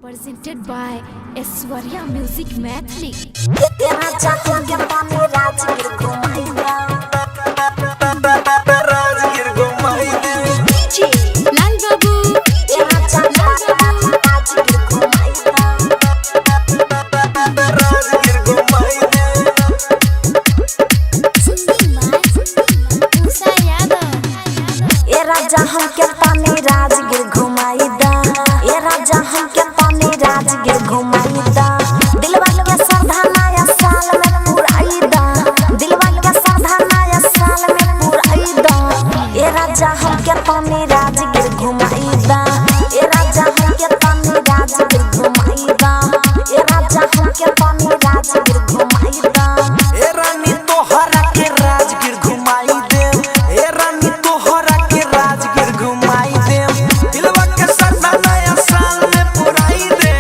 Presented by Aishwarya Music Maithili. Rajgir घुमाई दे। लाल बाबू, राजगीर घुमाई दे। उषा यादव। ए राजा हमके पानी राजगीर घुमाई दा, ए राजा हमके पानी राजगीर घुमाई दा। दिलवा के श्रद्धा नया साल में पुराई दा, दिलवा के श्रद्धा नया साल में पुराई दा। ए राजा हमके पानी राजगीर घुमाई दा, ए राजा हमके पानी राजगीर घुमाई दा, ए राजा हमके पानी राजगीर घुमाई दा। ए रानी तोहरा के राजगीर घुमाई दे, ए रानी तोहरा के राजगीर घुमाई दे। दिलवा के श्रद्धा नया साल में पुराई दे,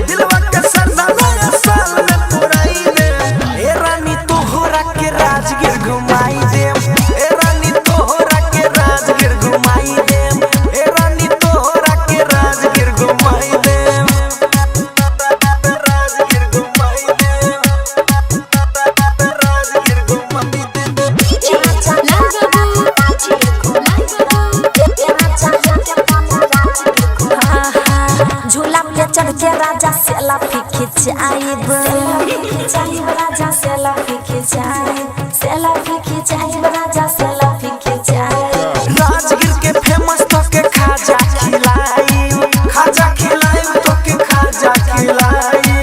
दिलवा के श्रद्धा नया साल में पुराई दे। ए रानी तोहरा के राजगीर घुमाई दे, ए रानी तोहरा के राजगीर घुमाई दे, ए रानी तोहरा के राजगीर घुमाई दे। राजगीर घुमाई दे। राजगीर घुमाई दे। लाल बाबू, झूला पे चढ़ के राजा सेल्फी खिंचाइब, खिंचाइब राजा सेल्फी खिंचाइब, सेल्फी खिंचाइब राजा सेल्फी खिंचाइब। राजगीर के फेमस तोके खाजा खिलाई, खाजा खिलाई तोके खाजा खिलाई,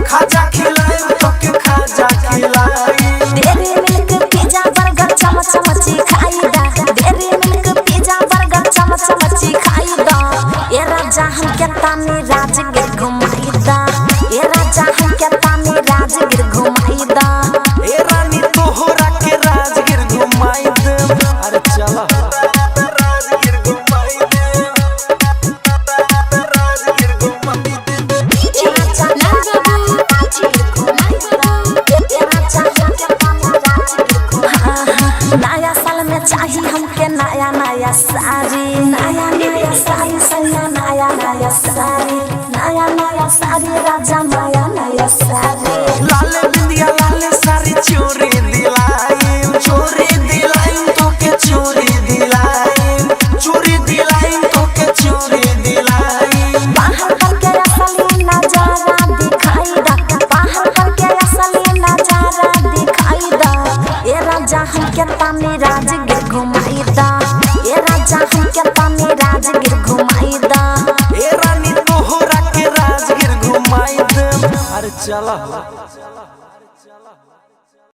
खाजा खिलाई तोके खाजा खिलाई। डेयरी मिल्क पिज्जा बर्गर चमच चमची खाई दा, डेयरी मिल्क पिज्जा बर्गर चमच चमची खाई दा। ए राजा हमके तानी राजगीर घुमाई दा, ए राजा हमके तानी राजगीर घुमाई दा। ए रानी तोहरा के राजगीर घुमाई दे। अरे चला राजगीर घुमाई दे। राजगीर घुमाई दे। लाल बाबू, नया साल में चाही हमके नया नया साड़ी, नया नया साड़ी सैया, नया नया साड़ी, नया नया साड़ी राजा, नया नया साड़ी। लाल बिंदिया लाल सारी चोरी दिलाई, चोरी दिलाई तोके चोरी दिलाई, चोरी दिलाई तोके चोरी दिलाई। बाहर करके असली नजारा दिखाई दा, बाहर करके असली नजारा दिखाई दा। ए राजा हमके तानी राजगीर घुमाई दा, ए राजा हमके तानी राजगीर घुमाई दा। ए रानी तोहरा के राजगीर घुमाई दे। अरे चला।